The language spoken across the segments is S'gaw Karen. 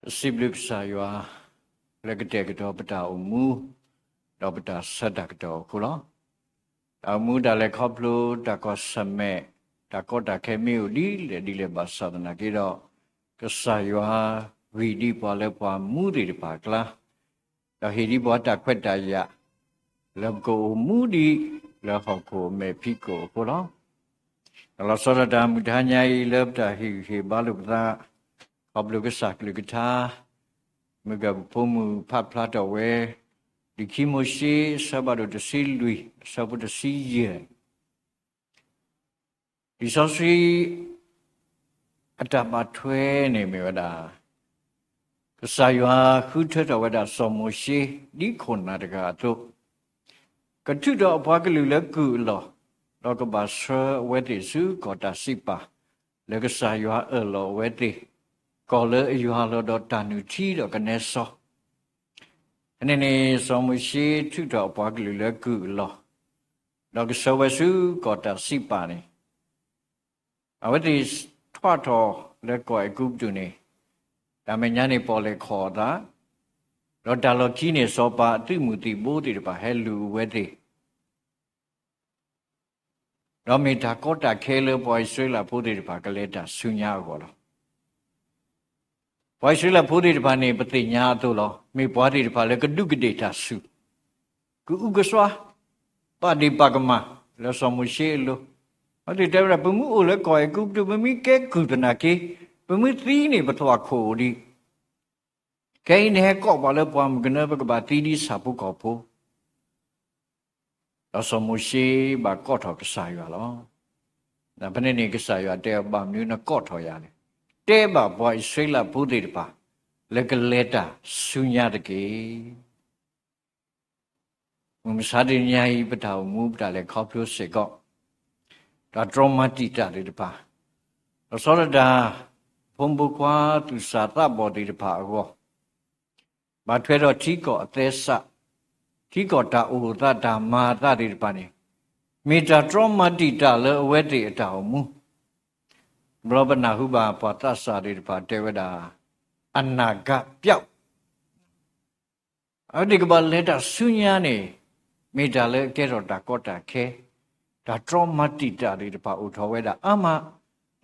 ပစံးဘျုးကစၢ်ယွၤ လၢကတဲာ်ကတီၤပတၢ်အိၣ်မူ ဒီးပတၢ်ဆၢတၢ်ကတီၢ်အဃိလီၤ. တၢ်အိၣ်မူတၢ်လဲၤခီဖျိ တၢ်ကီၢ်ဆၢၣ်မဲာ် တၢ်ကီတၢ်ခဲမ့ၢ်အိၣ်ဒ်လဲၣ်ဒ်လဲၣ်ဘၣ်ဆၣ်သနာ်က့ဒီး ကစၢ်ယွၤဂံၢ်ဒံးပှၤလၢပှၤမူသ့ၣ်တဖၣ်အကျါ ဒီးဟ့ၣ်ဒံးပှၤတၢ်ခွဲးတၢ်ယာ် လၢပကအိၣ်မူဒံး လၢဟီၣ်ခိၣ်အမဲာ်ဖံးခိၣ်အဃိလီၤ. ဒီးလီၤဆီဒၣ်တၢ်မုၢ်တဟါညါအံၤ လၢပတၢ်ဟ့ၣ်ဂံၢ်ဟ့ၣ်ဘါလိာ်ပသး ခီဖျိကစၢ်ကလုၢ်ကထါ မုၢ်ဂၢၢ်ပဖိမုၣ်ဖးဖျါထီၣ်ဝဲ လံာ်ခံမိၤၡ့ အဆၢဖးဒိၣ်တဆံလွံၢ် အဆၢဖိတဆံယဲၢ် လံာ်စီဆှံ အတၢ်ဘၣ်ထွဲန့ၣ်မ့ၢ်ဝဲဒၣ် ကစၢ်ယွၤဃုထၢထီၣ်ဝဲဒၣ်စီၤမိၤၡ့ ဒ်ခိၣ်နၢ်တဂၤအသိး, ကထုးထီၣ်အပှၤကလုာ်လၢကုၢ်အလီၢ်, ဒီးကဘၣ်ဆှၢအဝဲသ့ၣ်ဆူကီၢ်တၢ်စံးပာ်, လၢကစၢ်ယွၤအၢၣ်လီၤအဝဲသ့ၣ်, ကီၢ်လၢအယွၤလီၤဒီးတၢ်နုၢ်ထံဒီးကနဲစီ, ဖဲန့ၣ်န့ၣ် စီၤမိၤၡ့ထုးထီၣ်အပှၤကလုာ်လၢကုၢ်အလီၢ်, ဒီးကဆှၢဝဲဆူကီၢ်တၢ်စံးပာ်န့ၣ် အဝဲသ့ၣ်ထွးထီၣ်လၢကီၢ်အဲၤကူပတူးန့ၣ်, တၢ်မဲာ်ညါန့ၣ် ပီၣ်လဲၣ်ခီၣ်အသး, ဒီးတၢ်လီၢ်ခံန့ၣ် စီၤပၤအသုးမုၢ်သံၣ်ဘိသ့ၣ်တဖၣ်ဟဲလူၤအဝဲသ့ၣ်, ဒီးမ့ၢ်တၢ်ကီတၢ်ခဲလၢပှၤအံၣ်စရ့လးဖိသ့ၣ်တဖၣ်ကလဲၤတၢ်ဆူညါအဂီၢ်လီၤ. ပှၤအံၣ်စရ့လးဖိသ့ၣ်တဖၣ်န့ၣ် ပသ့ၣ်ညါအသိးလီၤ. မ့ၢ်ပှၤသ့ၣ်တဖၣ်လၢကဒူးကဒ့ၣ်တၢ်ဆူၣ်, ကအုကစွါ, ပာ်ဒ့ၣ်ပာ်ကမၣ်, လၢစီၤမိၤၡ့အလိၤ, အဝဲသ့ၣ်တဲဝဲဒၣ် ပမ့ၢ်အိၣ်လၢကီၢ်အဲၤကူပတူး ပမ့ၢ်ကဲကုၢ်သနာ်က့, ပမ့ၢ်သံန့ၣ် ပသွၣ်ခိၣ်အိၣ်ဒံး, ခဲအံၤန့ၣ်ဟဲကိးပှၤလၢပှၢ်မုၢ်ကနၢ ပကဘၣ်သံဒ်ဆၣ်ဖိကီၢ်ဖိ ဒီးစီၤမိၤၡ့ဘၣ်ကိးထီၣ်ကစၢ်ယွၤလီၤ. ဖဲန့ၣ်န့ၣ် ကစၢ်ယွၤတဲအီၤ ဘၣ်မနုၤနကိးထီၣ်ယၤလဲၣ်. တဲဘၣ်ပှၤအံၣ်စရ့လးဖိသ့ၣ်တဖၣ် လၢကလဲၤတၢ်ဆူညါတက့ၢ်. မုၢ်မဆါတနံၤညါအံၤ ပတၢ်အိၣ်မူပတၢ်လဲၤခီဖျိစ့ၢ်ကီး တၢ်တြီမၤတံာ်တာ်သ့ၣ်တဖၣ်, လီၤဆီဒၣ်တၢ် ဖိမုၣ်ဖိခွါသူၣ်စၢ်သးဘီၣ်သ့ၣ်တဖၣ်အဂီၢ် ဘၣ်ထွဲဒီးထံကီၢ်အသဲစး, ထံကီၢ်တၢ်အိၣ်အသးတၢ်မၤအသးသ့ၣ်တဖၣ်န့ၣ်, မ့ၢ်တၢ်တြီမၤတံာ်တာ်လၢအဝဲသ့ၣ်အတၢ်အိၣ်မူ, ဘျီပနၢ်ဟူဘၣ်ပှၤသးစၢ်သ့ၣ်တဖၣ်တဲဝဲဒၣ် အနာဂတ်ပျောက် အဝဲသ့ၣ်ကဘၣ်လဲၤတၢ်ဆူညါန့ၣ်, မ့ၢ်တၢ်လၢအကဲထီၣ်တၢ်ကီတၢ်ခဲ, တၢ်တြီမၤတံာ်တာ်သ့ၣ်တဖၣ်အိၣ်ထီၣ်ဝဲဒၣ်အါမး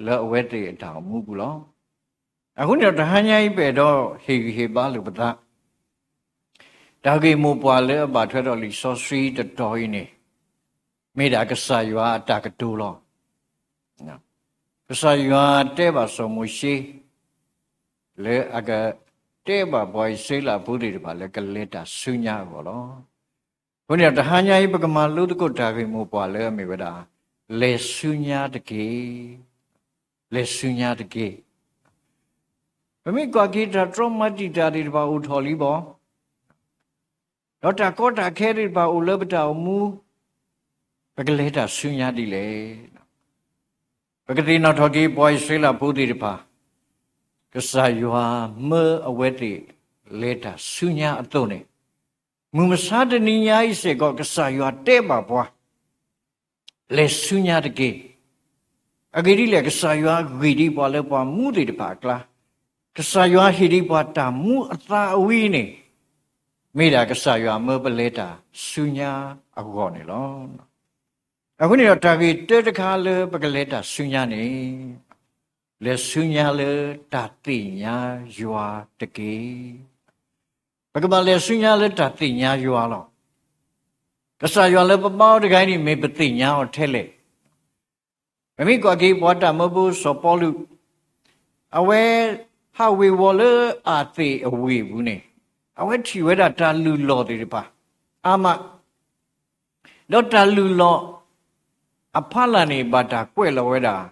လၢအဝဲသ့ၣ်အတၢ်အိၣ်မူပူၤလီၤ. အဃိန့ၣ်ဒီးတဟါညါအံၤ ပအဲၣ်ဒိးဟ့ၣ်ဂံၢ်ဟ့ၣ်ဘါလိာ်ပသး တၢ်ဂ့ၢ်မိၢ်ပှၢ်လၢအဘၣ်ထွဲဒီးလံာ်စီဆှံတတီၤအံၤန့ၣ်, မ့ၢ်ဒၣ်ကစၢ်ယွၤအတၢ်ကတိၤလီၤ. ကစၢ်ယွၤတဲဘၣ်စီၤမိၤၡ့ လၢအကတဲဘၣ်ပှၤအံၣ်စရ့လးဖိသ့ၣ်တဖၣ်လၢကလဲၤတၢ်ဆူညါအဂီၢ်လီၤ. အဃိန့ၣ်ဒီးတဟါညါအံၤ ပကမၤလိသကိးတၢ်ဂ့ၢ်မိၢ်ပှၢ်လၢအမ့ၢ်ဝဲဒၣ် လဲၤဆူညါတက့ၢ်. လဲၤဆူညါတက့ၢ်. ပမ့ၢ်ကွၢ်က့ၤတၢ်တြီမၤတံာ်တာ်သ့ၣ်တဖၣ်အိၣ်ထီၣ်လံဘၣ် ဒီးတၢ်ကီတၢ်ခဲသ့ၣ်တဖၣ်အိၣ်လၢပတၢ်အိၣ်မူ, ပကလဲၤတၢ်ဆူညါဒ်လဲၣ်. ပကသ့ၣ်နီၣ်ထီၣ်က့ၤပှၤအံၣ်စရ့လးဖိသ့ၣ်တဖၣ်, ကစၢ်ယွၤမၢအဝဲသ့ၣ်လဲၤတၢ်ဆူညါအသိးန့ၣ်, မုၢ်မဆါတနံၤညါအံၤစ့ၢ်ကီး ကစၢ်ယွၤတဲဘၣ်ပှၤ လဲၤဆူညါတက့ၢ်. အဂ့ၢ်ဒ်လဲၣ် ကစၢ်ယွၤဂံၢ်ဒံးပှၤလၢပှၤမူသ့ၣ်တဖၣ်အကျါ, ကစၢ်ယွၤဟ့ၣ်ဒံးပှၤတၢ်မူအသးအဝံၤန့ၣ်, မ့ၢ်ဒၣ်ကစၢ်ယွၤမၢပလဲၤတၢ်ဆူညါအဂီၢ်န့ၣ်လီၤ. အဃိန့ၣ်ဒီးတၢ်ဂ့ၢ်တၢတခါလၢပကလဲၤတၢ်ဆူညါန့ၣ်, လဲၤဆူညါလၢတၢ်သ့ၣ်ညါယွၤတက့ၢ်. ပကဘၣ်လဲၤဆူညါလၢတၢ်သ့ၣ်ညါယွၤလီၤ. ကစၢ်ယွၤလၢပဘါအီၤတဂၤအံၤန့ၣ် မ့ၢ်ပသ့ၣ်ညါအီၤထဲလဲၣ်. ပမ့ၢ်ကွၢ်က့ၤပှၤတၢ်မၢဖိစီၤပီလူး, အဝဲဟးဝ့ၤဝီၤလၢအၤသ့းအဝ့ၢ်အပူၤန့ၣ်, အဝဲထံၣ်ဝဲဒၣ်တၢ်လုၢ်လီၢ်သ့ၣ်တဖၣ်အါမး, ဒီးတၢ်လုၢ်လီၢ်အဖီလာ်န့ၣ် ဘၣ်တၢ်ကွဲးလီၤဝဲဒၣ်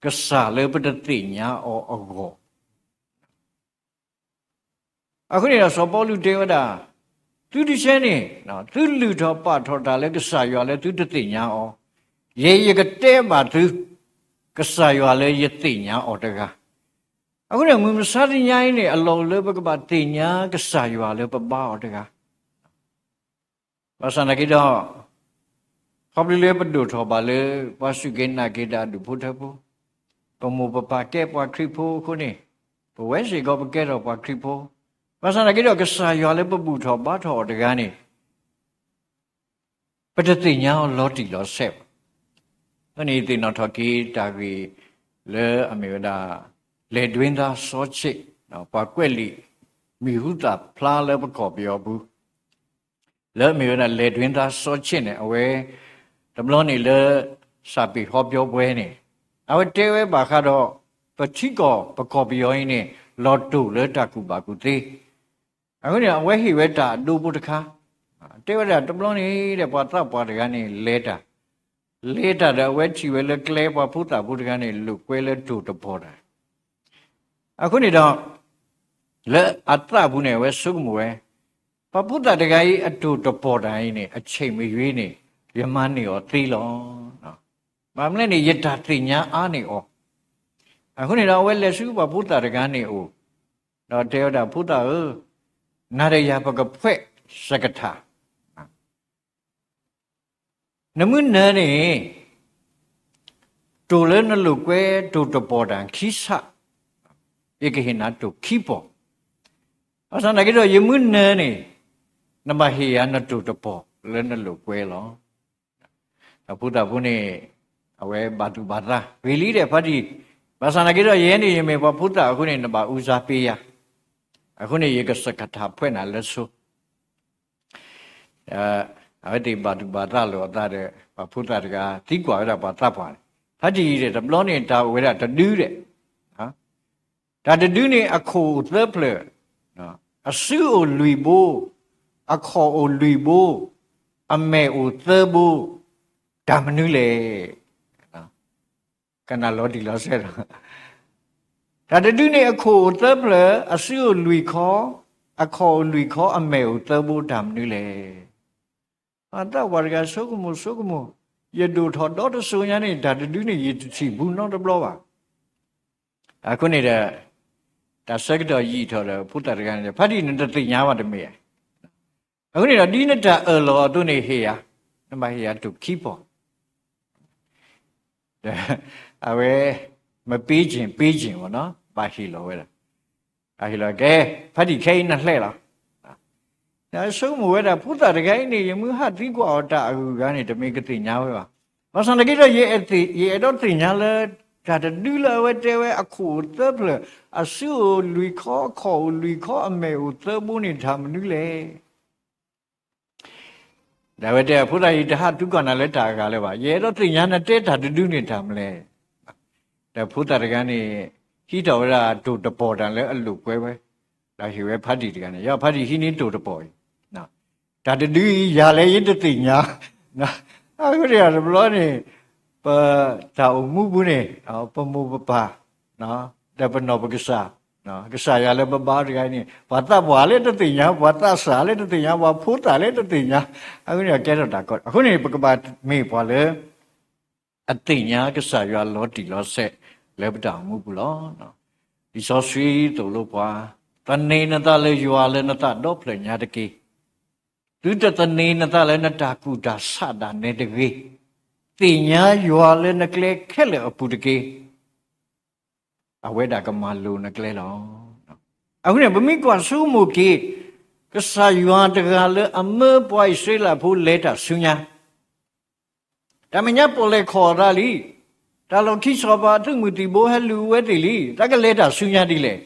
ကစၢ်လၢပတသ့ၣ်ညါအီၤအဂီၢ် အဃိန့ၣ်ဒီးစီၤပီလူးတဲဝဲဒၣ်, သုတဆဲန့ၣ်, သုလုၢ်ထီၣ်ပာ်ထီၣ်တၢ်လၢကစၢ်ယွၤလၢသုတသ့ၣ်ညါအီၤ, ယဲယကတဲဘၣ်သု, ကစၢ်ယွၤလၢယသ့ၣ်ညါအီၤတဂၤ. အဃိန့ၣ် မုၢ်မဆါတနံၤညါအံၤန့ၣ် အလီၢ်အိၣ်လၢပကဘၣ်သ့ၣ်ညါကစၢ်ယွၤလၢပဘါအီၤတဂၤ ဘၣ်ဆၣ်သနာ်က့ဒီး, ခီဖျိလၢပဒိၣ်ထီၣ်ဘၣ်လၢ ပှၤစူၢ်က့ၤနာ်က့ၤတၢ်အဒူၣ်ဖိထၢဖိ, ပမိၢ်ပပၢ်ကဲပှၤခရံာ်ဖိအဃိန့ၣ်, ပဝဲစ့ၢ်ကီးပကဲထီၣ်ပှၤခရံာ်ဖိ, ဘၣ်ဆၣ်သနာ်က့ဒီး ကစၢ်ယွၤလၢပဘူၣ်ထီၣ်ဘါထီၣ်အီၤတဂၤန့ၣ် ပတသ့ၣ်ညါအီၤလီၤတံၢ်လီၤဆဲးဘၣ်. အဃိန့ၣ် ယသ့ၣ်နီၣ်ထီၣ်က့ၤတၢ်ဂ့ၢ်လၢအမ့ၢ်ဝဲဒၣ် လယ်တွင်းသား စီဆ့ၣ်, ပှၤကွဲးလံာ်မံၤဟူသၣ်ဖျါလၢပကီၢ်ပယီၤပူၤ လၢအမ့ၢ်ဝဲဒၣ် လယ်တွင်းသား စီဆ့ၣ်န့ၣ် အဝဲ တဘျီန့ၣ်လၢ စာပေဟောပြောပွဲန့ၣ် အဝဲတဲဝဲဘၣ်ဃးဒီး ပထံကီၢ်ပကီၢ်ပယီၤအံၤန့ၣ် လီၤတိာ်လၢတၢ်ကူၣ်ဘၣ်ကူၣ်သ့ အဃိန့ၣ် အဝဲဟ့ၣ်ဝဲတၢ်အဒိဖိတခါ, တဲဝဲဒၣ်တဘျီန့ၣ်ဒီး ပှၤသးပှၢ်တဂၤန့ၣ် လဲၤတၢ်, လဲၤတၢ်ဒီး အဝဲထံၣ်ဝဲလၢကျဲ ပှၤဖိသၣ်ဖိတဂၤန့ၣ် လိာ်ကွဲလၢတိာ်တပီၢ်တၢ်, အဃိန့ၣ်ဒီး လၢအသးပူၤန့ၣ် အဝဲဆိကမိၣ်ဝဲ, ပှၤဖိသၣ်တဂၤအံၤ အတိာ်တပီၢ်တၢ်အံၤန့ၣ် အဆံးမ့ၢ်ယွ့န့ၣ် ယမၤန့ၢ်အီၤသ့လီၤ. ဘၣ်မနုၤလဲၣ်န့ၣ် ယတၢ်သ့ၣ်ညါအါန့ၢ်အီၤ, အဃိန့ၣ်ဒီး အဝဲလဲၤဆူပှၤဖိသၣ်တဂၤန့ၣ်အအိၣ်, ဒီးတဲဝဲဒၣ် ဖိသၣ်ဧၢ, နၤဒီးယၤပကဖှဲးစကထၢၣ် နမုၢ်နၤန့ၣ် တိာ်လၢနလိာ်ကွဲတိာ်တပီၢ်တၢ်ခံဆၣ်, ယကဟ့ၣ်နၤတိာ်ခံပီၢ်, ဘၣ်ဆၣ်သနာ်က့ဒီး ယမုၢ်နၤန့ၣ် နဘၣ်ဟ့ၣ်ယၤနတိာ်တပီၢ်လၢနလိာ်ကွဲလီၤ. ဒီးဖိသၣ်ဖိန့ၣ် အဝဲဘၣ်သူၣ်ဘၣ်သး, ဂ့ၤလံဒီးဖါတံၢ်, ဘၣ်ဆၣ်သနာ်က့ဒီး ယဲန့ၣ် ယမ့ၢ်ပှၤဖိသၣ်အဃိန့ၣ် နဘၣ်အူစါပ့ယၤ, အဃိန့ၣ် ယကစကထၢၣ်ဖှဲးနၤလၢဆိ အဝဲသ့ၣ်ဘၣ်သူၣ်ဘၣ်သးလိာ်အသးဒီး ပှၤဖိသၣ်တဂၤသံကွၢ်ဝဲဒၣ်ပှၤသးပှၢ်န့ၣ်, ဖါတံၢ်ဒီး တဘျီန့ၣ် တၢ်အိၣ်ဝဲဒၣ်တဒုဒီး, တၢ်တဒုန့ၣ် အခိၣ်အိၣ်သၢဖျၢၣ်, အစုအိၣ်လွံၢ်ဘိ, အခီၣ်အိၣ်လွံၢ်ဘိ, အမဲာ်အိၣ်သၢဘိ, တၢ်မနုၤလဲၣ်. ကနၣ်လီၤတံၢ်လီၤဆဲးလီၤ. တၢ်တဒုန့ၣ် အခိၣ်အိၣ်သၢဖျၢၣ်, အစုအိၣ်လွံၢ်ခီ, အခီၣ်အိၣ်လွံၢ်ခီ, အမဲာ်အိၣ်သၢဘိ, တၢ်မနုၤလဲၣ်. ပှၤသးပှၢ်တဂၤ ဆိကမိၣ်ဆိကမိၣ်, ယဒိၣ်ထီၣ်ဒီတစိၤညါန့ၣ် တၢ်တဒုန့ၣ် ယတထံၣ်ဘူးနီတဘျီဘၣ်. အဃိန့ၣ်ဒီး တၢ်ဆၢကတီၢ်ယံာ်ထီၣ်ဒီး ဖိသၣ်တဂၤန့ၣ် ဖါတံၢ် နတသ့ၣ်ညါဘၣ်တမ့ၢ်ဧါ. အဃိန့ၣ်ဒီး ဒ်နတၢ်အၢၣ်လီၤအသိးန့ၣ်ဟ့ၣ်ယၤ, နဘၣ်ဟ့ၣ်ယၤတိာ်ခံပီၢ် ဒီး အဝဲ မပေးချင်ပေးချင်ပေါ့နော်, ဘၣ်ဟ့ၣ်လီၤဝဲဒၣ်, ဘၣ်ဟ့ၣ်လီၤကဲ, ဖါတံၢ် ခဲအံၤနဟဲလီၤ. ဒီးဆိကမိၣ်ဝဲဒၣ် ဖိသၣ်တဂၤအံၤန့ၣ် ယမုၢ်ဟးသံကွၢ်အီၤတၢ်အဂုၤအဂၤန့ၣ် တမ့ၢ်ကသ့ၣ်ညါဝဲဘၣ်. ဘၣ်ဆၣ်သနာ်က့ဒီး ယအဲၣ်ဒိးသ့ၣ်ညါလၢ တၢ်တဒုလၢအဝဲတဲဝဲ အခိၣ်အိၣ်သၢဖျၢၣ်, အစုအိၣ်လွံၢ်ခီ, အခီၣ်အိၣ်လွံၢ်ခီ, အမဲာ်အိၣ်သၢဘိန့ၣ် တၢ်မနုၤလဲၣ်. ဒီးအဝဲတဲ ဖိသၣ်အံၤ တဟးသံကွၢ်နၤလၢတၢ်အဂၤလၢၤဘၣ်. ယအဲၣ်ဒိးသ့ၣ်ညါ နတဲတၢ်တဒုန့ၣ်တၢ်မနုၤလဲၣ်. ဒီးဖိသၣ်တဂၤန့ၣ် ဟံးထီၣ်ဝဲဒၣ်တိာ်တပီၢ်တၢ်လၢအလိာ်ကွဲဝဲ, ဒီးဟ့ၣ်ဝဲဖါတံၢ်တဂၤန့ၣ်, ယၤဖါတံၢ် ဟံးန့ၢ်တိာ်တပီၢ်အံၤ, တၢ်တဒုအံၤ ယၤလဲၣ်ယတသ့ၣ်ညါ. အဃိန့ၣ်တဘျီန့ၣ် ပတၢ်အိၣ်မူပူၤန့ၣ် ပမိၢ်ပပၢ် ဒီးပနီၢ်ပကစၢ်, ကစၢ်ယွၤလၢပဘါအီၤတဂၤအံၤန့ၣ် ပှၤသးပှၢ်လၢတသ့ၣ်ညါ, ပှၤသးစၢ်လၢတသ့ၣ်ညါ, ပှၤဖိသၣ်လၢတသ့ၣ်ညါ, အဃိန့ၣ်ကဲထီၣ်တၢ်ကီ, အဃိန့ၣ် ပကဘၣ်မ့ၢ်ပှၤလၢ အသ့ၣ်ညါကစၢ်ယွၤလီၤတံၢ်လီၤဆဲးလၢပတၢ်အိၣ်မူပူၤလီၤ. လံာ်စီဆှံသိၣ်လိပှၤ, သန့ၤနသးလၢယွၤလၢနသးဒီဖျၢၣ်ညါတက့ၢ်. သုတသန့ၤနသးလၢနတၢ်ကူၣ်တၢ်ဆးဒၣ်နဲတဂ့ၤ. သ့ၣ်ညါယွၤလၢနကျဲခဲလၢာ်အပူၤတက့ၢ်. အဝဲဒၣ်ကမၤလိၤနကျဲလီၤ. အဃိန့ၣ် ပမ့ၢ်ကွၢ်ဆိကမိၣ်က့ၤ ကစၢ်ယွၤတဂၤလၢအမၢပှၤအံၣ်စရ့လးဖိလဲၤတၢ်ဆူညါ တၢ်မဲာ်ညါပီၣ်လဲၣ်ခီၣ်အသးလံ. တၢ်လီၢ်ခံစီၤပၤသုးမုၢ်သံၣ်ဘိဟဲလူၤဝဲသ့ၣ်လံ. တၢ်ကလဲၤတၢ်ဆူညါဒ်လဲၣ်.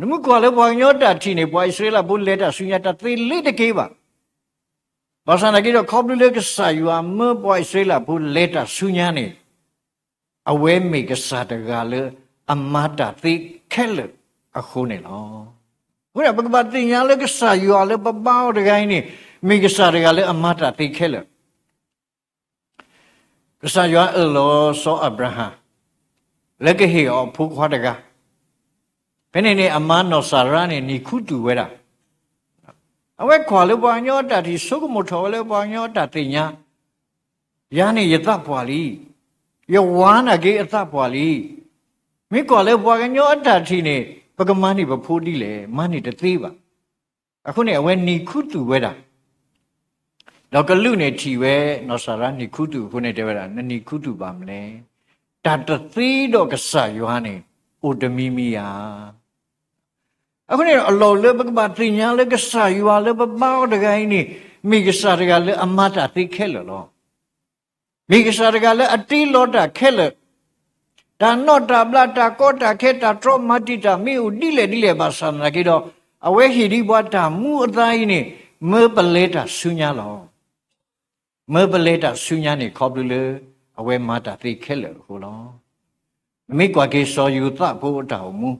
နမ့ၢ်ကွၢ်လၢပှၤကညီတၢ်ထံၣ်န့ၣ် ပှၤအံၣ်စရ့လးဖိလဲၤတၢ်ဆူညါ တၢ်သ့လ့ၤတက့ၢ်ဘၣ်. ဘၣ်ဆၣ်သနာ်က့ဒီး ခီဖျိလၢကစၢ်ယွၤမၢပှၤအံၣ်စရ့လးဖိလဲၤတၢ်ဆူညါန့ၣ် အဝဲမ့ၢ်ကစၢ်တဂၤလၢအမၤတၢ်သ့ခဲလၢာ်အဃိန့ၣ်လီၤ. အဃိန့ၣ် ပကဘၣ်သ့ၣ်ညါလၢကစၢ်ယွၤလၢပဘါအီၤတဂၤအံၤန့ၣ် မ့ၢ်ကစၢ်တဂၤလၢအမၤတၢ်သ့ခဲလၢာ်. ကစၢ်ယွၤအၢၣ်လီၤစီၤအၤဘြၤဟၣ် လၢကဟ့ၣ်အီၤအဖိခွါတဂၤ, ဖဲန့ၣ်န့ၣ် အမါနီၢ်စၤရါန့ၣ် နံၤခူသူၣ်ဝဲဒၣ်. အဝဲကွၢ်လၢပှၤကညီအတၢ်ထံၣ် ဆိကမိၣ်ထီၣ်ဝဲလၢပှၤကညီအတၢ်သ့ၣ်ညါ, ယၤန့ၣ်ယသးပှၢ်လံ, ယဝၤနာ်က့အသးပှၢ်လံ. မ့ၢ်ကွၢ်လၢပှၤကညီအတၢ်ထံၣ်န့ၣ် ပကမၤန့ၢ်ပဖိဒ်လဲၣ်, မၤန့ၢ်တသ့ဘၣ်. အဃိန့ၣ် အဝဲနံၤခူသူၣ်ဝဲဒၣ် ဒီးကလူးန့ၣ်ထံၣ်ဝဲ နီၢ်စၤရါနံၤခူသူၣ်အဃိန့ၣ် တဲဝဲဒၣ် နနံၤခူသူၣ်ဘၣ်မနုၤလဲၣ်. တၢ်တသ့ဒီးကစၢ်ယွၤန့ၣ် အိၣ်တမံၤမံၤဧါ. အဃိန့ၣ်ဒီး အလီၢ်အိၣ်လၢပကဘၣ်သ့ၣ်ညါလၢကစၢ်ယွၤလၢပဘါအီၤတဂၤအံၤန့ၣ် မ့ၢ်ကစၢ်တဂၤလၢအမၤတၢ်သ့ခဲလၢာ်လီၤ. မ့ၢ်ကစၢ်တဂၤလၢအတ့လီၤတၢ်ခဲလၢာ်, တၢ်နီၣ်တၢ်ဘျး တၢ်ကီတၢ်ခဲ တၢ်တြီမၤတံာ်တာ် မ့ၢ်အိၣ်ဒ်လဲၣ်ဒ်လဲၣ်ဘၣ်ဆၣ်သနာ်က့ဒီး အဝဲဟ့ၣ်ဒံးပှၤတၢ်မူအသါအံၤန့ၣ် မၢပလဲၤတၢ်ဆူညါလီၤ. မၢပလဲၤတၢ်ဆူညါန့ၣ် ခီဖျိလၢအဝဲမၤတၢ်သ့ခဲလၢာ်အဃိလီၤ. ပမ့ၢ်ကွၢ်က့ၤစီၤယိၤသးဖိအတၢ်အိၣ်မူ,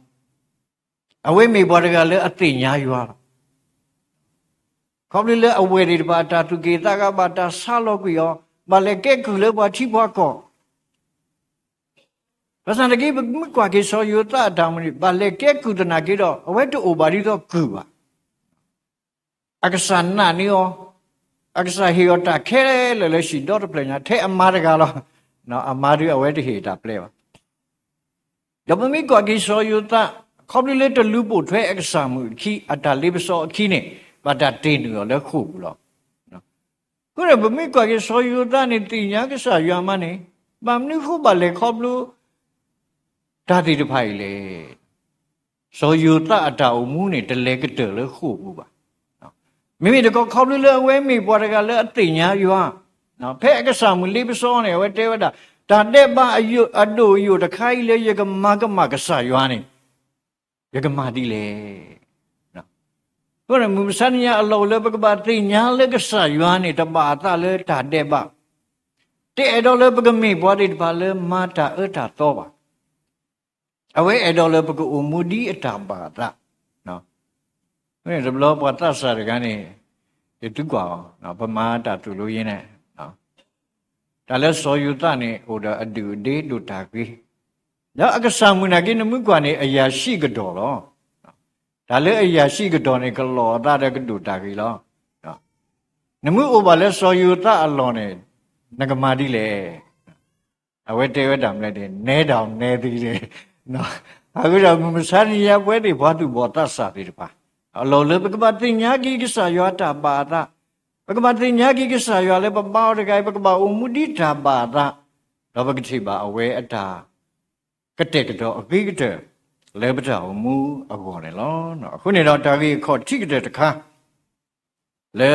အဝဲမ့ၢ်ပှၤတဂၤလၢအသ့ၣ်ညါယွၤလီၤ. ခီဖျိလၢအဝဲၢ်သ့ၣ်တဖၣ်အတၢ်သူၣ်က့ၣ်သးဂၤဘၣ်တၢ်ဆါလီၤကွံာ်အီၤ, ဘၣ်လဲၤကဲကုၢ်လၢပှၤထံပှၤကီၢ်, ဘၣ်ဆၣ်သနာ်က့ ပမ့ၢ်ကွၢ်က့ၤစီၤယိၤသးအတၢ်အိၣ်မူန့ၣ် ဘၣ်လဲၤကဲကုၢ်သနာ်က့ဒီး အဝဲတအိၣ်ဘၣ်ဒ်သိးကုၢ်ဘၣ်. အကစၢ်နာ်န့ၢ်အီၤ, အကစၢ်ဟ့ၣ်အီၤတၢ်ခဲလၢာ်လၢဟံၣ်ဒီတဖျၢၣ်ညါ ထဲအမါတဂၤလီၤ. အမါဒုးအဝဲတဟ့ၣ်တၢ်ပျဲဘၣ်. ဒီးပမ့ၢ်ကွၢ်က့ၤစီၤယိၤသး, ခီဖျိလၢတလူၤပိာ်ထွဲအကစၢ်မုၣ်အခံ အတၢ်လ့ပစီအခံန့ၣ် ဘၣ်တၢ်တ့ၢ်နုာ်အီၤလၢဃိာ်ပူၤလီၤ. အဃိဒီးပမ့ၢ်ကွၢ်က့ၤစီၤယိၤသးန့ၣ် သ့ၣ်ညါကစၢ်ယွၤမးန့ၣ်, ဘၣ်မနုၤဃိဘၣ်လဲၤခီဖျိ တၢ်သ့ၣ်တဖၣ်အံၤလဲၣ်. စီၤယိၤသးအတၢ်အိၣ်မူန့ၣ် တလဲၤကတၢၢ်လၢဃိာ်ပူၤဘၣ်. မ့မ့ၢ်တခီခီဖျိလၢအဝဲမ့ၢ်ပှၤတဂၤလၢအသ့ၣ်ညါယွၤ, ဖဲအကစၢ်မုၣ်လ့ပစီန့ၣ် အဝဲတဲဝဲဒၣ်, တၢ်ဒဲးဘးအယိာ်, အဒိၣ်အယိာ်တခါအံၤလၢယကမၤကမၣ်ကစၢ်ယွၤန့ၣ် ယကမၤဒ်လဲၣ်. အဃိန့ၣ် မုၢ်မဆါတနံၤအံၤအလီၢ်အိၣ်လၢပကဘၣ်သ့ၣ်ညါလၢကစၢ်ယွၤန့ၣ် တဘၣ်အသးလၢတၢ်ဒဲးဘး, တအဲၣ်ဒိးလၢပကမ့ၢ်ပှၤသ့ၣ်တဖၣ်လၢမၤတၢ်အၢတၢ်သီဘၣ်. အဝဲအဲၣ်ဒိးလၢပကအိၣ်မူဒ်အတၢ်ဘၣ်အသး. တဘျီပှၤသးစၢ်တဂၤန့ၣ် ယတူၢ်ကွၢ်အီၤ, ပမၤတၢ်တူၢ်လိာ်ယဲန့ၣ်, တၢ်လၢစီၤယိၤသးန့ၣ် အိၣ်ဒီးအဒုၣ်အဒ့ဒိၣ်တၢ်ဂ့ၤ, ဒီးအကစၢ်မုၣ်နာ်က့ နမ့ၢ်ကွၢ်န့ၣ် အရာရှိကတော်လီၤ. တၢ်လၢအရာရှိကတော်န့ၣ် ကလီၤအသးဒီးကဒိၣ်တၢ်ဂ့ၤလီၤ. နမ့ၢ်အိၣ်ဘၣ်လၢစီၤယိၤသးအလီၢ်န့ၣ် နကမၤဒ်လဲၣ်. အဝဲတဲဝဲဒၣ်မနုၤလဲၣ်န့ၣ် နဲဒၣ်နဲသ့လဲၣ်. အဃိဒီးမုၢ်မဆါတနံၤအံၤ ပဝဲသ့ၣ်ပှၤသူၣ်ဘီၣ်သးစၢ်သ့ၣ်တဖၣ် အလီၢ်အိၣ်လၢပကဘၣ်သ့ၣ်ညါက့ၤကစၢ်ယွၤတၢ်ဘၣ်အသး, ပကဘၣ်သ့ၣ်ညါက့ၤကစၢ်ယွၤလၢပဘါအီၤတဂၤအံၤ ပကဘၣ်အိၣ်မူဒ်တၢ်ဘၣ်အသး, ဒီးပကထံၣ်ဘၣ်အဝဲအတၢ် ကတဲာ်ကတီၤအဂ့ၤကတၢၢ် လၢပတၢ်အိၣ်မူအဂီၢ်န့ၣ်လီၤ. အဃိန့ၣ်ဒီးတၢ်ဂ့ၢ်အခီၣ်ထံးကတၢၢ်တခါ လၢ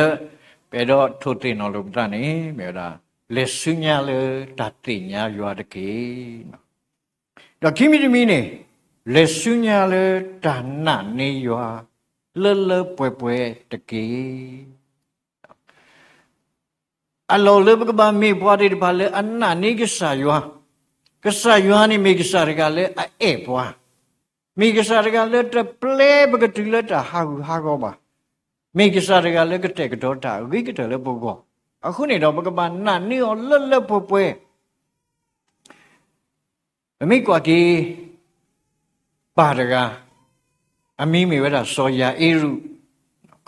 ပအဲၣ်ဒိးထိၣ်သ့ၣ်နီၣ်လိာ်ပသးန့ၣ် မ့ၢ်ဝဲဒၣ် လဲၤဆူညါလၢတၢ်သ့ၣ်ညါယွၤတက့ၢ်. ဒီးခံမံၤတမံၤန့ၣ် လဲၤဆူညါလၢတၢ်နာ်န့ၢ်ယွၤ လၢလၢပှဲၤပှဲၤတက့ၢ်. အလီၢ်လၢပကဘၣ်မ့ၢ်ပှၤသ့ၣ်တဖၣ်လၢအနာ်န့ၢ်ကစၢ်ယွၤ, ကစၢ်ယွၤန့ၣ်မ့ၢ်ကစၢ်တဂၤလၢအအဲၣ်ပှၤ, မ့ၢ်ကစၢ်တဂၤလၢတပျဲပကတုၤလၢတၢ်ဟးဂူာ်ဟးဂီၤဘၣ်, မ့ၢ်ကစၢ်တဂၤလၢကတဲာ်ကတီၤတၢ်အဂ့ၤကတၢၢ်လၢပဂီၢ်, အဃိန့ၣ်ဒီးပကဘၣ်နာ်န့ၢ်အီၤလၢလၢပှဲၤပှဲၤ ပမ့ၢ်ကွၢ်က့ၤ ပၢ်တဂၤ အမံၤမ့ၢ်ဝဲဒၣ်စီၤယၤအ့ရူး,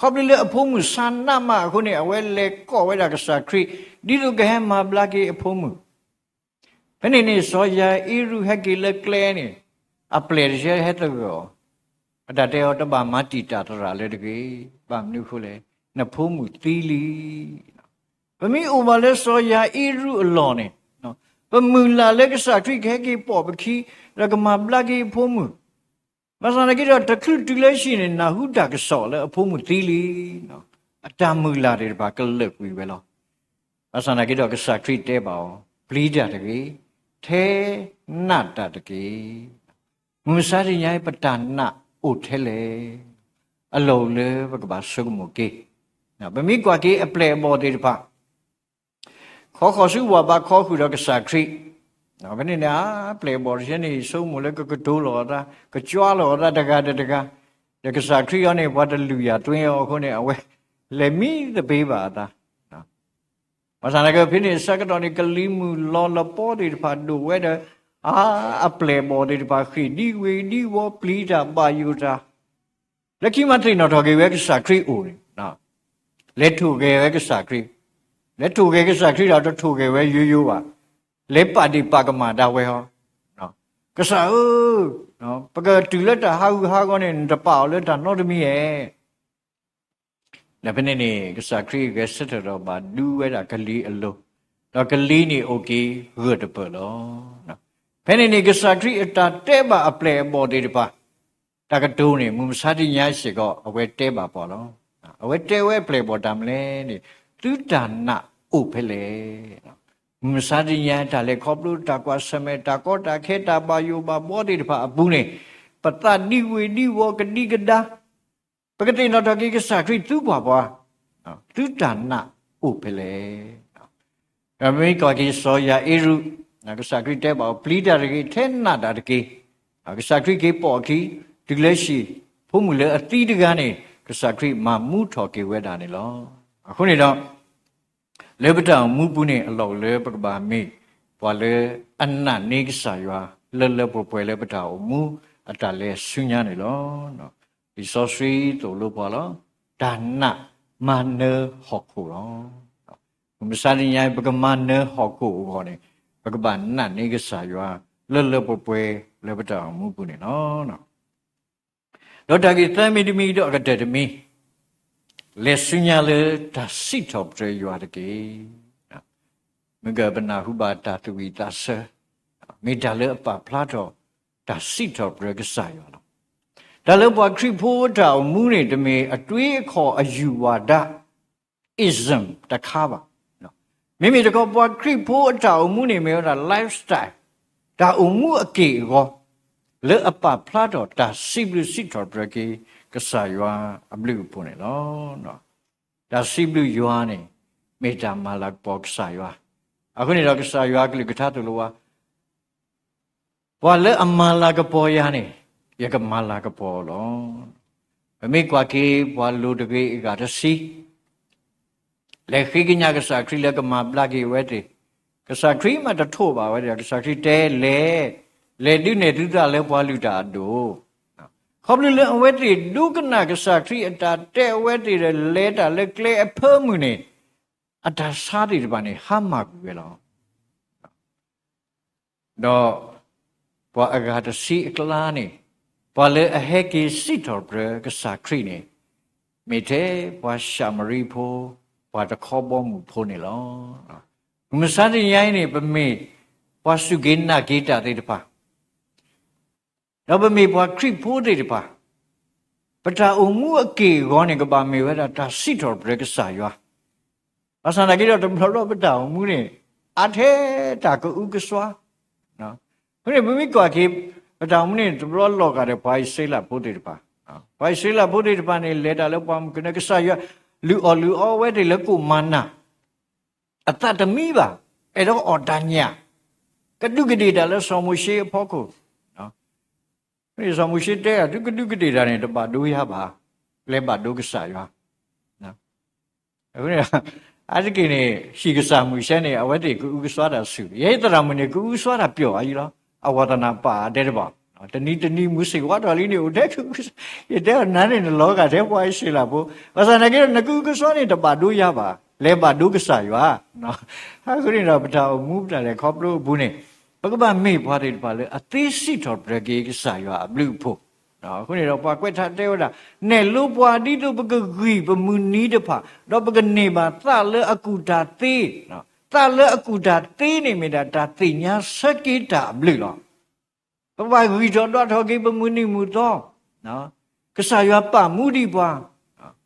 ခီဖျိလၢအဖိမုၣ်ဆါနးမးအဃိန့ၣ် အဝဲလဲၤကိးဝဲဒၣ်ကစၢ်ခရံာ် ဒ်သိးကဟဲမၤဘျါက့ၤအဖိမုၣ်. ဖဲန့ၣ်န့ၣ် စီၤယၤအ့ရူးဟဲက့ၤလၢကျဲန့ၣ် အပျဲၢ်တဆၢဟဲသဂၢၢ်အီၤ, အတၢ်တဲအီၤ တဘၣ်မၤတံာ်တာ်သရၣ်လၢတဂ့ၤ, ဘၣ်မနုၤအဃိလဲၣ်, နဖိမုၣ်သံလံ. ပမ့ၢ်အိၣ်ဘၣ်လၢစီၤယၤအ့ရူးအလီၢ်န့ၣ်, ပမုၢ်လၢ်လၢကစၢ်ခရံာ်ကဟဲက့ၤပိာ်ပခံ, ဒီးကမၤဘျါက့ၤအဖိမုၣ်, ဘၣ်ဆၣ်သနာ်က့ဒီး တချုးတုၤလၢဟံၣ်န့ၣ် နၢ်ဟူတၢ်ကစီၣ်လၢအဖိမုၣ်သံလံ. အတၢ်မုၢ်လၢ်သ့ၣ်တဖၣ်ကလၢာ်ကွံာ်ဝဲလီၤ. ဘၣ်ဆၣ်သနာ်က့ဒီး ကစၢ်ခရံာ်တဲဘၣ်အီၤ, ပျံၤတၢ်တဂ့ၤ, ထဲနာ်တၢ်တက့ၢ်. မုၢ်မဆါတနံၤအံၤ ပတၢ်နာ်အိၣ်ထဲလဲၣ်. အလီၢ်အိၣ်လၢပကဘၣ်ဆိကမိၣ်က့ၤ, ပမ့ၢ်ကွၢ်က့ၤအပျဲၢ်အဘီၣ်သ့ၣ်တဖၣ် ခီဃီၤဆူဝၣ်ဘးခီဃုာ်ဒီးကစၢ်ခရံာ်, ဖဲန့ၣ်န့ၣ် အပျဲၢ်အဘီၣ်တဆၢန့ၣ် ဆိကမိၣ်လၢကကတိၤလီၤအသး, ကကွၢ်လီၤအသးတဂၤဒီးတဂၤ, ဒီးကစၢ်ခရံာ်အံၤန့ၣ် ပှၤတလုၢ်ယၤသွ့အီၤအဃိန့ၣ် အဝဲလဲၤမံသပ့ၤဘၣ်အသး. ဘၣ်ဆၣ်သနာ်က့ ဖဲန့ၣ်အဆၢကတီၢ်န့ၣ် ကလံၤမုၢ်လီၤလပီသ့ၣ်တဖၣ်ဒိၣ်ဝဲဒီး အါ အပျဲၢ်အဘီၣ်သ့ၣ်တဖၣ်ဃ့ၢ်ဒ်ဝ့ၢ်ဒ်ဝီ ပျံၤတၢ်ဘၣ်ယိၣ်တၢ် လၢခံမးသ့ၣ်နီၣ်ထီၣ်က့ၤဝဲကစၢ်ခရံာ်အိၣ်န့ၣ်, လဲၤထိၣ်ဂဲၤဝဲကစၢ်ခရံာ်, လဲၤထိၣ်ဂဲၤကစၢ်ခရံာ်ဒီး တထိၣ်ဂဲၤဝဲယိယိဘၣ်, လဲၤပာ်ဒ့ၣ်ပာ်ကမၣ်ဒၣ်ဝဲဟီ, ကစၢ်ဧၢ, ပကတုၤလၢတၢ်ဟးဂူာ်ဟးဂီၤန့ၣ် နတပာ်အီၤလၢတၢ်နီတမံၤဧါ. ဒီးဖဲန့ၣ်န့ၣ် ကစၢ်ခရံာ်ဂဲၤဆၢထၢၣ်ဒီးဘၣ်ဒူဝဲဒၣ်ကလံၤအလိၤ, ဒီးကလံၤန့ၣ်အိၣ်က့ၤဂၢၢ်တပၢၢ်လီၤ. ဖဲန့ၣ်န့ၣ် ကစၢ်ခရံာ်အတၢ်တဲဘၣ်အပျဲၢ်အဘီၣ်သ့ၣ်တဖၣ် တၢ်ကတိၤန့ၣ် မုၢ်မဆါတနံၤညါစ့ၢ်ကီး အဝဲတဲဘၣ်ပှၤလီၤ. အဝဲတဲဝဲအပျဲၢ်အဘီၣ်တၢ်မနုၤလဲၣ်န့ၣ်, သုတၢ်နာ်အိၣ်ဖဲလဲၣ်. မုၢ်မဆါတနံၤညါ တၢ်လဲၤခီဖျိတၢ်ကွၢ်ဆၢၣ်မဲာ် တၢ်ကီတၢ်ခဲ တၢ်ဘၣ်ယိၣ်ဘၣ်ဘှီသ့ၣ်တဖၣ်အပူၤန့ၣ်, ပသးဒံဝ့ၢ်ဒံဝီၤ ကဒံကဒါ ပကသ့ၣ်နီၣ်ထီၣ်က့ၤကစၢ်ခရံာ် သုကွၢ်ပှၤ, သုတၢ်နာ်အိၣ်ဖဲလဲၣ်. ဒီးမ့ၢ်ကွၢ်က့ၤစီၤယၤအ့ရူး, ကစၢ်ခရံာ်တဲဘၣ်အီၤ ပျံၤတၢ်တဂ့ၤ, ထဲနာ်တၢ်တက့ၢ်. ကစၢ်ခရံာ်က့ၤပိာ်အခံ, တုၤလၢဟံၣ်, ဖိမုၣ်လၢအသံတဂၤန့ၣ် ကစၢ်ခရံာ်မၤမူထီၣ်က့ၤဝဲဒၣ်န့ၣ်လီၤ. အဃိန့ၣ်ဒီး လၢပတၢ်အိၣ်မူပူၤန့ၣ် အလီၢ်အိၣ်လၢပကဘၣ်မ့ၢ် ပှၤလၢအနာ်န့ၢ်ကစၢ်ယွၤ လၢလၢပှဲၤပှဲၤလၢပတၢ်အိၣ်မူအတၢ်လဲၤဆူညါန့ၣ်လီၤ. လံာ်စီဆှံသိၣ်လိပှၤလီၤ. တၢ်နာ်မၤနၢၤဟီၣ်ခိၣ်လီၤ. မုၢ်မဆါတနံၤညါ ပကမၤနၢၤဟီၣ်ခိၣ်အဂီၢ်န့ၣ် ပကဘၣ်နာ်န့ၢ်ကစၢ်ယွၤ လၢလၢပှဲၤပှဲၤလၢပတၢ်အိၣ်မူပူၤန့ၣ်လီၤ. ဒီးတၢ်ဂ့ၢ်သၢမံၤတမံၤဒီးအကတၢၢ်တမံၤ, လဲၤဆူညါလၢတၢ်စံးထီၣ်ပတြၢၤယွၤတက့ၢ်. မ့ၢ်ကပနၢ်ဟူဘၣ်တၢ်သးဝံၣ်သးဆၢ, မ့ၢ်တၢ်လၢအပာ်ဖျါထီၣ် တၢ်စံးထီၣ်ပတြၢၤကစၢ်ယွၤလီၤ. တၢ်လၢပှၤခရံာ်ဖိအတၢ်အိၣ်မူန့ၣ် တမ့ၢ်အတွေးအခေါ်အယူၢ်ဝါဒ ism တခါဘၣ်. မ့မ့ၢ်တခီ ပှၤခရံာ်ဖိအတၢ်အိၣ်မူန့ၣ် မ့ၢ်ဝဲဒၣ် lifestyle, တၢ်အိၣ်မူအက့ၢ်အဂီၤ လၢအပာ်ဖျါထီၣ်တၢ်စံးဘျုးစံးထီၣ်ပတြၢၤက့ၤ ကစၢ်ယွၤအဘျုးအဖှိၣ်န့ၣ်လီၤ. တၢ်စံးဘျုးယွၤန့ၣ် မ့ၢ်တၢ်မၤလၤကပီၤကစၢ်ယွၤ. အဃိန့ၣ်ဒီး ကစၢ်ယွၤအကလုၢ်ကထါသိၣ်လိဝဲ ပှၤလၢအမၤလၤကပီၤယၤန့ၣ် ယကမၤလၤကပီၤလီၤ. ပမ့ၢ်ကွၢ်က့ၤ ပှၤလိၤတဂ့ၤအဂၤတဆံ လဲၤဃ့ကညးကစၢ်ခရံာ်လၢကမၤဘျါက့ၤအဝဲသ့ၣ်, ကစၢ်ခရံာ်မးတထိးဘၣ်ဝဲဒီး ကစၢ်ခရံာ်တဲလဲၤ, လဲၤဒုးနဲၣ်သုသးလၢပှၤလုၢ်တၢ်အဒိၣ်. ခီဖျိလၢအဝဲသ့ၣ်ဒိကနၣ်ကစၢ်ခရံာ်အတၢ်တဲအဝဲသ့ၣ်ဒီး လဲၤတၢ်လၢကျဲအဖၢမုၢ်န့ၣ်, အတၢ်ဆါသ့ၣ်တဖၣ်န့ၣ် ဟါမၢ်ကွံာ်ဝဲလီၤ. ဒီးပှၤအဂၤတဆံအကျါန့ၣ်, ပှၤလၢအဟဲက့ၤစံးထီၣ်ပတြၢၤကစၢ်ခရံာ်န့ၣ်, မ့ၢ်ထဲပှၤၡၤမရံဖိ, ပှၤတခီဘီမုၢ်ဖိန့ၣ်လီၤ. မုၢ်မဆါတနံၤညါအံၤန့ၣ် ပမ့ၢ်ပှၤစူၢ်က့ၤနာ်က့ၤတၢ်သ့ၣ်တဖၣ် ဒီးပမ့ၢ်ပှၤခရံာ်ဖိသ့ၣ်တဖၣ်, ပတၢ်အိၣ်မူအက့ၢ်အဂီၤန့ၣ် ကဘၣ်မ့ၢ်ဝဲဒၣ်တၢ်စံးထီၣ်ပတြၢၤကစၢ်ယွၤ. ဘၣ်ဆၣ်သနာ်က့ဒီး တဘျီဘျီပတၢ်အိၣ်မူန့ၣ် အါထဲတၢ်ကအုကစွါ. အဃိန့ၣ် ပမ့ၢ်ကွၢ်က့ၤ ပတၢ်အိၣ်မူန့ၣ် တဘျီလီၤဂာ်ဒီးပှၤအံၣ်စရ့လးဖိသ့ၣ်တဖၣ်, ပှၤအံၣ်စရ့လးဖိသ့ၣ်တဖၣ်န့ၣ် လဲၤတၢ်လၢပှၢ်မုၢ်ကနၢ ကစၢ်ယွၤ လုၢ်အီၣ်လုၢ်အီအဝဲသ့ၣ်လၢကိၣ်မၤနၤ အသးတမံဘၣ်, အဲၣ်ဒိးအီၣ်တၢ်ညၣ်, ကဒူးကဒ့ၣ်တၢ်လၢစီၤမိၤၡ့အဖီခိၣ်. စီၤမိၤၡ့တဲ သုကဒူးကဒ့ၣ်တၢ်န့ၣ် တဘၣ်ဒိယၤဘၣ်, လဲၤဘၣ်ဒိကစၢ်ယွၤ. အဃိန့ၣ် အါတက့ၢ်န့ၣ် ဟံၣ်ကစၢ်မုၢ်ဆဲန့ၣ် အဝဲသ့ၣ်ကအုကစွါတၢ်ဆူၣ်, ယဲသရၣ်မုၣ်န့ၣ် ကအုကစွါတၢ်ပျီၢ်အါယံလီၤ. အဝဲသနာ်ပာ်အဒဲတဘၣ်, တနံၤတနံၤမုၢ်ဆ့ၣ်ဝါထီၣ်လံန့ၣ် အိၣ်ထဲကအုကစွါ, ယတဲအီၤနၤန့ၣ် နလီၤဂာ်ထဲပှၤအံၣ်စရ့လးဖိ, ဘၣ်ဆၣ်သနာ်က့ဒီး နကအုကစွါန့ၣ် တဘၣ်ဒိယၤဘၣ်, လဲၤဘၣ်ဒိကစၢ်ယွၤ. အဃိန့ၣ်ဒီး ပတၢ်အိၣ်မူပတၢ်လဲၤခီဖျိအပူၤန့ၣ် ပကဘၣ်မ့ၢ်ပှၤသ့ၣ်တဖၣ်လၢအသ့စံးထီၣ်ပတြၢၤက့ၤကစၢ်ယွၤအဘျုးအဖှိၣ်. အဃိန့ၣ်ဒီး ပှၤကွဲးထါတဲဝဲဒၣ်, နဲၣ်လိပှၤဒ်သိးပကဂံၢ်ပမုၢ်နံၤတဖၣ်, ဒီးပကန့ၢ်ဘၣ်သးလၢအကူၣ်တၢ်သ့. သးလၢအကူၣ်တၢ်သ့န့ၣ် မ့ၢ်ဒၣ်တၢ်သ့ၣ်ညါဆၢက့ၤတၢ်အဘျုးလီၤ. ပဘၣ်ဂံၢ်ထီၣ်ဒွးထီၣ်က့ၤပမုၢ်နံၤမုၢ်သီ, ကစၢ်ယွၤပာ်မူဒံးပှၤ,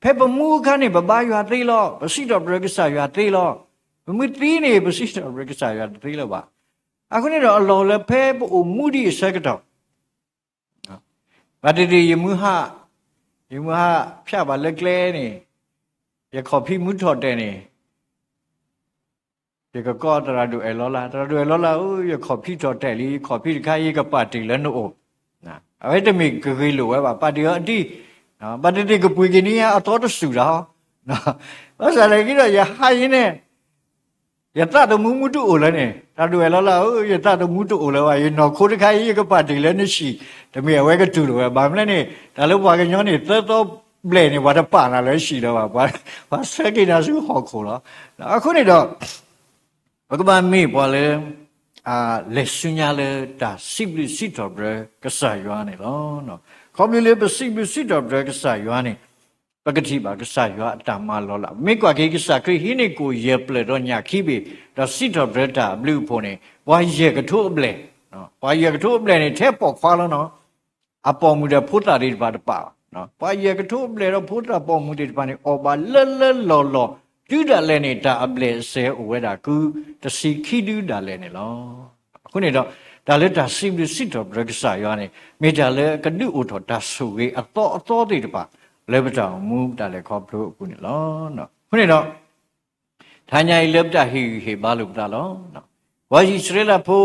ဖဲပမူအခါန့ၣ် ပဘါယွၤသ့လီၤ, ပစံးထီၣ်ပတြၢၤကစၢ်ယွၤသ့လီၤ. ပမ့ၢ်သံန့ၣ် ပစံးထီၣ်ပတြၢၤကစၢ်ယွၤတသ့လၢၤဘၣ်. အဃိန့ၣ်ဒီး အလီၢ်လၢဖဲပအိၣ်မူဒံးအဆၢကတီၢ် ဘၣ်တ့ၢ်တ့ၢ် ယမုၢ်ဟါ, ယမုၢ်ဟါဖၠးဘၣ်လၢကျဲန့ၣ်, ယခီၣ်ဖံးမူထီၣ်တဲာ်န့ၣ်, ယကကိးသရၣ်ဒိၣ်အဲၣ်လီၤလၢ်, သရၣ်ဒိၣ်အဲၣ်လီၤလၢ်ဧၢ, ယခီၣ်ဖံးထီၣ်တဲာ်လံ, ယခီၣ်ဖံးတခါအံၤ ယကပာ်တ့ၢ်လၢနအိၣ်. အဝဲတမ့ၢ်ကဂ့ၤလိာ်ဝဲဘၣ်, ပာ်တ့ၢ်အီၤဒ်, ဘၣ်တ့ၢ်တ့ၢ် ကပှ့ၤက့ၤန့ၢ်ယၤအသီတစူၢ်ဒီး ဘၣ်ဆၣ်သနာ်က့ဒီး ယဟးယံၤန့ၣ် ယသးသမူမူတအိၣ်လၢၤန့ၣ်, သရၣ်ဒိၣ်အဲၣ်လီၤလၢ်ဧၢ, ယသးသမူတအိၣ်လၢၤဘၣ်, ယနီၢ်ခိတခါအံၤ ယကပာ်တ့ၢ်လၢနဆံၣ်, တမ့ၢ်အဝဲကတူၢ်လိာ်ဝဲ, ဘၣ်မနုၤလဲၣ်န့ၣ် တၢ်လၢပှၤကညီန့ၣ် သၢသီဘျဲၣ်န့ၣ် ပှၤတပာ်နၤလၢဆံၣ်လၢၤဘၣ်, ပှၤဆၢက့ၤနၤဆူဟီၣ်ခိၣ်လီၤ. အဃိန့ၣ်ဒီး ပကဘၣ်မ့ၢ်ပှၤလၢ လဲၤဆူညါလၢတၢ်စံးဘျုးစံးထီၣ်ပတြၢၤကစၢ်ယွၤန့ၣ်လီၤ. ခီဖျိလၢပစံးဘျုးစံးထီၣ်ပတြၢၤကစၢ်ယွၤန့ၣ် ပကထံၣ်ဘၣ်ကစၢ်ယွၤအတၢ်မၤလီၤလး. မ့ၢ်ကွၢ်က့ၤကစၢ်ခရံာ်ဟံးန့ၢ်ကိၣ်ယဲၢ်ဖျၢၣ်ဒီးညၣ်ခံဘ့ၣ်, ဒီးစံးထီၣ်ပတြၢၤတၢ်အဘျုးအဖှိၣ်န့ၣ် ပှၤယဲၢ်ကထိအဘျဲၣ်, ပှၤယဲၢ်ကထိအဘျဲၣ်န့ၣ် ထဲပိာ်ခွါလီၤနီၤ. အပိာ်မုၣ်ဒီးဖိသၣ်သ့ၣ်တဖၣ်တပာ်ဘၣ်. ပှၤယဲၢ်ကထိအဘျဲၣ်ဒီးဖိသၣ်ပိာ်မုၣ်သ့ၣ်တဖၣ်န့ၣ် အီၣ်ဘၣ်လၢလၢလီၢ်လီၢ်, တုၤဒၣ်လဲာ်န့ၣ် တၢ်အဘျဲၣ်အစဲအိၣ်ဝဲဒၣ် ကုတဆံခံဒုဒၣ်လဲာ်န့ၣ်လီၤ. အဃိန့ၣ်ဒီး တၢ်လၢတၢ်စံးဘျုးစံးထီၣ်ပတြၢၤကစၢ်ယွၤန့ၣ် မ့ၢ်တၢ်လၢအကဒုးအိၣ်ထီၣ်တၢ်ဆိၣ်ဂ့ၤအသီအသီသ့ၣ်တဖၣ် လၢပတၢ်အိၣ်မူပတၢ်လဲၤခီဖျိအပူၤန့ၣ်လီၤ. အဃိန့ၣ်ဒီး တဟါညါအံၤလၢပတၢ်ဟ့ၣ်ဂံၢ်ဟ့ၣ်ဘါလိာ်ပသးလီၤ. ပှၤအံၣ်စရ့လးဖိ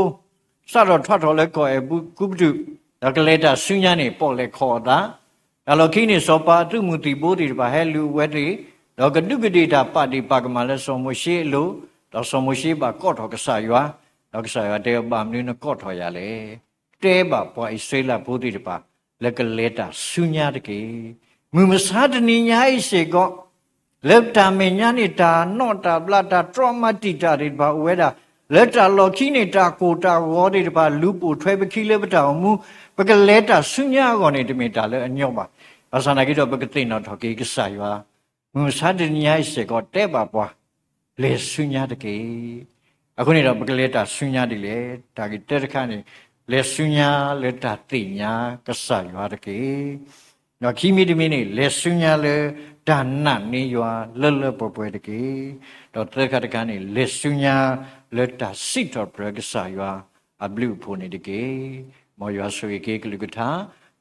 စးထီၣ်ထွဲထီၣ်လၢကီၢ်အဲၤကူပတူး, ဒီးကလဲၤတၢ်ဆူညါန့ၣ် ပိာ်လဲၣ်ခီၣ်အသး, တၢ်လီၢ်ခံန့ၣ် စီၤပၤအသုးမုၢ်သံၣ်ဘိသ့ၣ်တဖၣ်ဟဲလုၢ်အဝဲသ့ၣ်, ဒီးကဒူးကဒ့ၣ်တၢ်ပာ်ဒ့ၣ်ပာ်ကမၣ်လၢစီၤမိၤၡ့အလိၤ, ဒီးစီၤမိၤၡ့ဘၣ်ကိးထီၣ်ကစၢ်ယွၤ, ဒီးကစၢ်ယွၤတဲ ဘၣ်မနုၤနကိးထီၣ်ယၤလဲၣ်. တဲဘၣ်ပှၤအံၣ်စရ့လးဖိသ့ၣ်တဖၣ် လၢကလဲၤတၢ်ဆူညါတက့ၢ်. မုၢ်မဆါတနံၤညါအံၤစ့ၢ်ကီး လၢတၢ်မဲာ်ညါန့ၣ် တၢ်နီၣ်တၢ်ဘျး တၢ်တြီမၤတံာ်တာ်သ့ၣ်တဖၣ်အိၣ်ဝဲဒၣ်, လၢတၢ်လီၢ်ခံန့ၣ် တၢ်ကိၢ်တၢ်ဂီၤသ့ၣ်တဖၣ် လူၤပိာ်ထွဲပခံလၢပတၢ်အိၣ်မူ, ပကလဲၤတၢ်ဆူညါအဂီၢ်န့ၣ် တမ့ၢ်တၢ်လၢအညီဘၣ်. ဘၣ်ဆၣ်သနာ်က့ဒီး ပကသ့ၣ်နီၣ်ထီၣ်က့ၤကစၢ်ယွၤ, မုၢ်မဆါတနံၤညါအံၤစ့ၢ်ကီး တဲဘၣ်ပှၤ လဲၤဆူညါတက့ၢ်. အဃိန့ၣ်ဒီး ပကလဲၤတၢ်ဆူညါဒ်လဲၣ်. တၢ်ဂ့ၢ်တၢတခါန့ၣ် လဲၤဆူညါလၢတၢ်သ့ၣ်ညါကစၢ်ယွၤတက့ၢ်. ဒီးခံမံၤတမံၤန့ၣ် လဲၤဆူညါလၢတၢ်နာ်န့ၢ်ယွၤလၢလၢပှဲၤပှဲၤတက့ၢ်. ဒီးသၢခါတခါန့ၣ် လဲၤဆူညါလၢတၢ်စံးထီၣ်ပတြၢၤကစၢ်ယွၤအဘျုးအဖှိၣ်န့ၣ်တက့ၢ်. မ်ယွၤဆိၣ်ဂ့ၤက့ၤကလုၢ်ကထါ,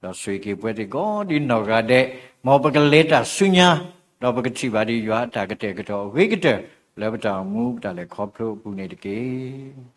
ဒီးဆိၣ်ဂ့ၤက့ၤပဝဲသ့ၣ်ကိးဒ်နီၢ်ဂၤဒဲး, မ်ပကလဲၤတၢ်ဆူညါ, ဒီးပကထံၣ်ဘၣ်ဒံးယွၤအတၢ်ကတဲာ်ကတီၤအဂ့ၤကတၢၢ် လၢပတၢ်အိၣ်မူပတၢ်လဲၤခီဖျိအပူၤန့ၣ်တက့ၢ်.